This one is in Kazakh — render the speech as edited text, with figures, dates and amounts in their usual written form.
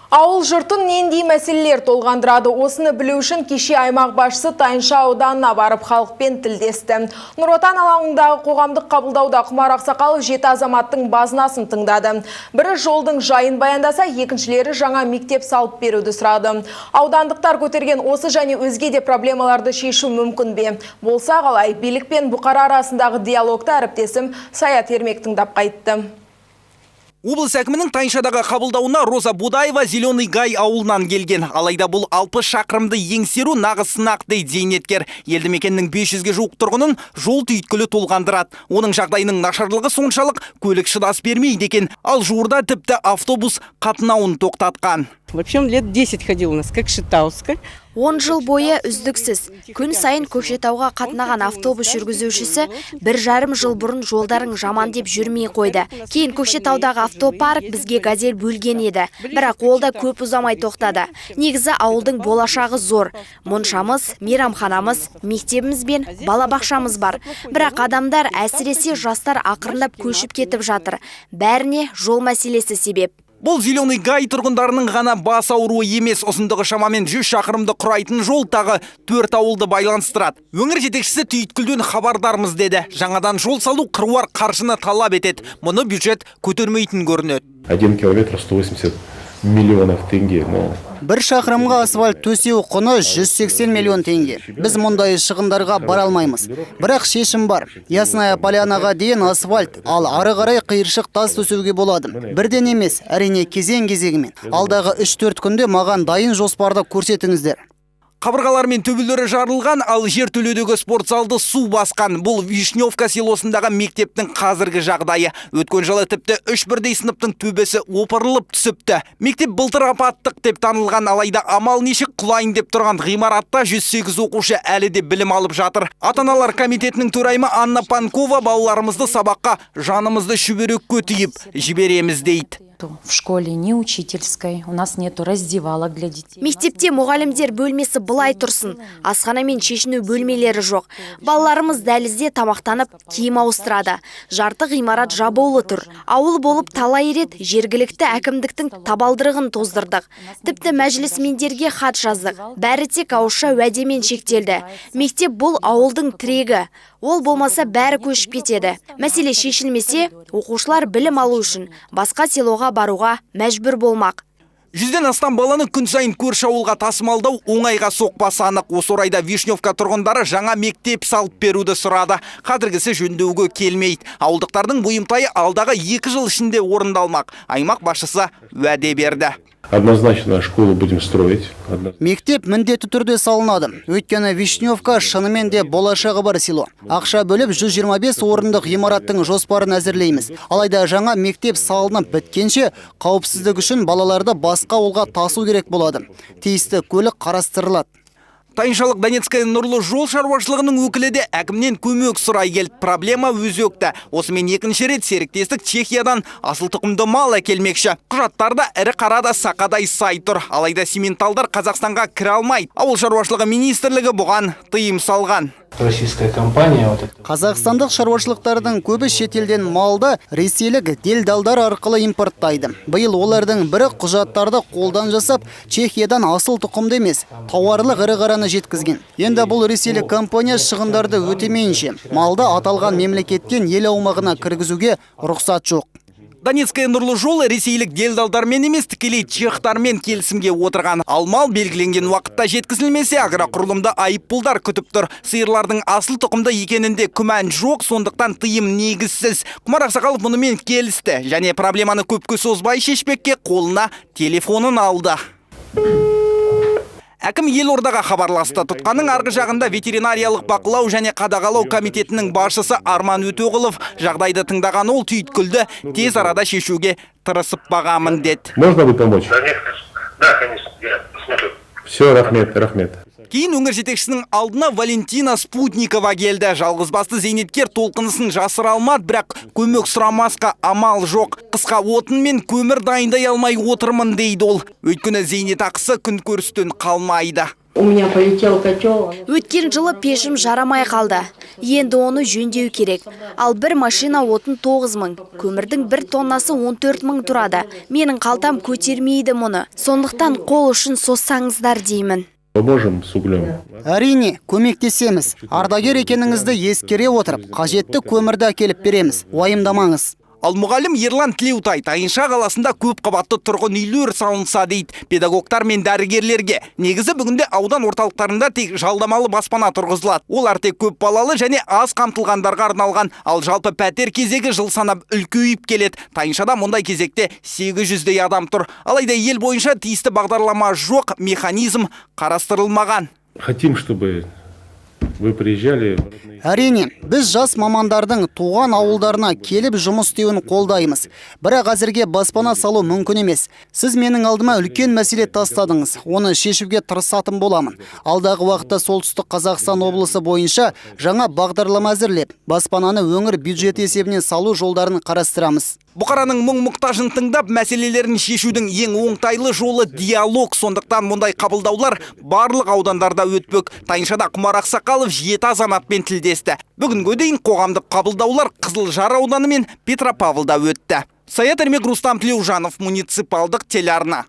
Ауыл жұртын нендей мәселелер толғандырады? Осыны білу үшін кеше аймақ басшысы Тайынша ауданына барып, халықпен тілдесті. Нұр Отан алаңындағы қоғамдық қабылдауда Құмар Ақсақалов жеті азаматтың базынасын тыңдады. Бірі жолдың жайын баяндаса, екіншілері жаңа мектеп салып беруді сұрады. Аудандықтар көтерген осы және өзге де проблемаларды шешу мүмкін бе? Болса қалай, билік пен бұқара арасындағы диалогты әріптесім Саят Ермек тыңдап қайтты. Облыс әкімінің Тайыншадағы қабылдауына Роза Будаева Зеленый Гай ауылынан келген. Алайда бұл 60 шақырымды еңсеру нағыз сынақ, дейді зейнеткер. Елді мекеннің 500-ге жуық тұрғынын жол түйткілі толғандырады. Оның жағдайының нашарлығы соншалық, көлік шыдас бермейді екен. Ал жуырда тіпті автобус қатынауын тоқтатқан. Вообще он лет 10 ходил у нас, Кокшетауска. 10 жыл бойы үздіксіз күн сайын Көкшетауға қатынаған автобус жүргізушісі 1,5 жыл бұрын жолдарың жаман деп жүрмей қойды. Кейін Көкшетаудағы автопарк бізге «Газель» бөлген еді. Бірақ ол да көп ұзамай тоқтады. Негізі ауылдың болашағы зор. Моншамыз, мейрамханамыз, мектебіміз бен балабақшамыз бар. Бірақ адамдар, әсіресе жастар, ақырындап көшіп кетіп жатыр. Бәріне жол мәселесі себеп. Бұл Зеленый Гай тұрғындарының ғана бас ауруы емес, ұзындығы шамамен 100 шақырымды құрайтын жол тағы төрт ауылды байланыстырады. Өңір жетекшісі түйткілден хабардармыз деді. Жаңадан жол салу қыруар қаржыны талап етеді. Мұны бюджет көтермейтін көрінеді. 1 километр 180 миллионов тенге. Но 1 шақырымға асфальт төсеу құны 180 миллион теңге. Біз мұндай шығындарға бара алмаймыз. Бірақ шешім бар. Ясная Полянаға дейін асфальт, ал ары қарай қиыршық тас төсеуге болады. Бірден емес, әрине, кезең кезегімен. Алдағы 3-4 күнде маған дайын жоспарды көрсетіңіздер. Қабырғалар мен төбелері жарылған, ал жертөледегі спорт залды су басқан. Бұл Вишневка селосындағы мектептің қазіргі жағдайы. Өткен жылы тіпті үш бірдей сыныптың төбесі опырылып түсіпті. Мектеп былтыр апаттық деп танылған, алайда амал нешік, құлайын деп тұрған ғимаратта 108 оқушы әлі де білім алып жатыр. Ата-аналар комитетінің төрайымы Анна Панкова балаларымызды сабаққа жанымызды шүберекке түйіп жібереміз дейді. В школе ни учительской, у нас нету раздевалок для детей. Мектепте мұғалімдер бөлмесі былай тұрсын, асхана мен шешіну бөлмелері жоқ. Балаларымыз дәлізде тамақтанып, киім ауыстырады. Жарты ғимарат жабулы тұр. Ауыл болып талай рет жергілікті әкімдіктің табалдырығын тоздырдық. Тіпті мәжілісмендерге хат жаздық. Бәрі тек ауызша уәдемен шектелді. Мектеп бұл ауылдың тірегі. Ол болмаса, бәрі көшіп кетеді. Мәселе шешілмесе, оқушылар білім алу үшін басқа селоға баруға мәжбүр болмақ. Жүзден астам баланы күн сайын көрші ауылға тасымалдау оңайға соқпасы анық. Осы орайда Вишневка тұрғындары жаңа мектеп салып беруді сұрады. Қазіргісі жөндеуге келмейді. Ауылдықтардың бұйымтайы алдағы 2 жыл ішінде орындалмақ. Аймақ басшысы уәде берді. Однозначно школу будем строить. Мектеп міндетті түрде салынады. Өйткені Вишневка шынымен де болашағы бар село. Ақша бөліп, 125 орындық ғимараттың жоспарын әзірлейміз. Алайда жаңа мектеп салынып біткенше қауіпсіздік үшін балаларды басқа ауылға тасу керек болады. Тиісті көлік қарастырылады. Тайыншалық Донецкая нұрлы жол шаруашылығының өкілі де әкімнен көмек сұрай келді. Проблема өзекті. Осымен екінші рет серіктестік Чехиядан асыл тұқымды мал әкелмекші. Құжаттарда ірі қара да сақадай сай тұр. Алайда симменталдар Қазақстанға кіре алмайды. Ауыл шаруашылығы министрлігі бұған тыйым салған. Российская компания вот это. Қазақстандық шаруашылықтардың көбі шетелден малды ресейлік делдалдар арқылы импорттайды. Биыл олардың бірі құжаттарды қолдан жасап, Чехиядан асыл тұқымды емес, тауарлық ірі қараны жеткізген. Енді бұл ресейлік компания шығындарды өтемейінше, малды аталған мемлекеттен ел аумағына кіргізуге рұқсат жоқ. Донецкая нұрлы жол ресейлік делдалдармен емес, тікелей чехтармен келісімге отырған. Ал мал белгіленген уақытта жеткізілмесе, агроқұрылымды айыппұлдар күтіп тұр. Сиырлардың асыл тұқымды екенінде күмән жоқ, сондықтан тыйым негізсіз. Құмар Ақсақалов мұнымен келісті және проблеманы көпке созбай шешпекке қолына телефонын алды. Әкім елордаға хабарласты. Тұтқаның арғы жағында ветеринариялық бақылау және қадағалау комитетінің басшысы Арман Өтеғұлов. Жағдайды тыңдаған ол түйткілді тез арада шешуге тырысып бағамын деді. Можно будет помочь? Да, нет, конечно. Да, конечно, я посмотрю. Все, рахмет, рахмет. Кейін өңір жетекшісінің алдына Валентина Спутникова келді. Жалғызбасты зейнеткер толқынысын жасыра алмады, бірақ көмек сұрамасқа амал жоқ. Қысқа отын мен көмір дайындай алмай отырмын, дейді ол. Өйткені зейнетақысы күн көрістен қалмайды. У меня полетел котел. Өткен жылы пешім жарамай қалды. Енді оны жөндеу керек. Ал бір машина отын 9 мың, көмірдің бір тоннасы 14 мың тұрады. Менің қалтам көтермейді мұны. Сондықтан қол ұшын созсаңыздар деймін. Поможем с углем. Әрине, көмектесеміз. Ардагер екеніңізді ескере отырып, қажетті көмірді әкеліп береміз. Уайымдамаңыз. Ал мұғалім Ерлан Тілеутай Тайынша қаласында көп қабатты тұрғын үйлер салынса дейді педагогтар мен дәрігерлерге. Негізі бүгінде аудан орталықтарында тек жалдамалы баспана тұрғызылады. Олар тек көп балалы және аз қамтылғандарға арналған. Ал жалпы пәтер кезегі жыл санап үлкейіп келеді. Тайыншада мұндай кезекте 800-дей адам тұр. Алайда ел бойынша тиісті бағдарлама жоқ, механизм қарастырылмаған. Хотим, чтобы вы приезжали в родные Әрине, біз жас мамандардың туған ауылдарына келіп жұмыс істеуін қолдаймыз. Бірақ әзірге баспана салу мүмкін емес. Сіз менің алдыма үлкен мәселе тастадыңыз. Оны шешуге тырысатын боламын. Алдағы уақытта Солтүстік Қазақстан облысы бойынша жаңа бағдарлама әзірлеп, баспананы өңір бюджеті есебінен салу жолдарын қарастырамыз. Бұқараның мұң мұқтажын тыңдап, мәселелерін шешудің ең оңтайлы жолы диалог. Сондықтан мұндай қабылдаулар барлық аудандарда өтпек. Тайыншада Құмар Ақсақалов жеті азаматпен тілдесті. Бүгінге дейін қоғамдық қабылдаулар Қызылжар ауданы мен Петропавлда өтті. Саят Ермек, Рустам Тілеужанов, муниципалдық телеарна.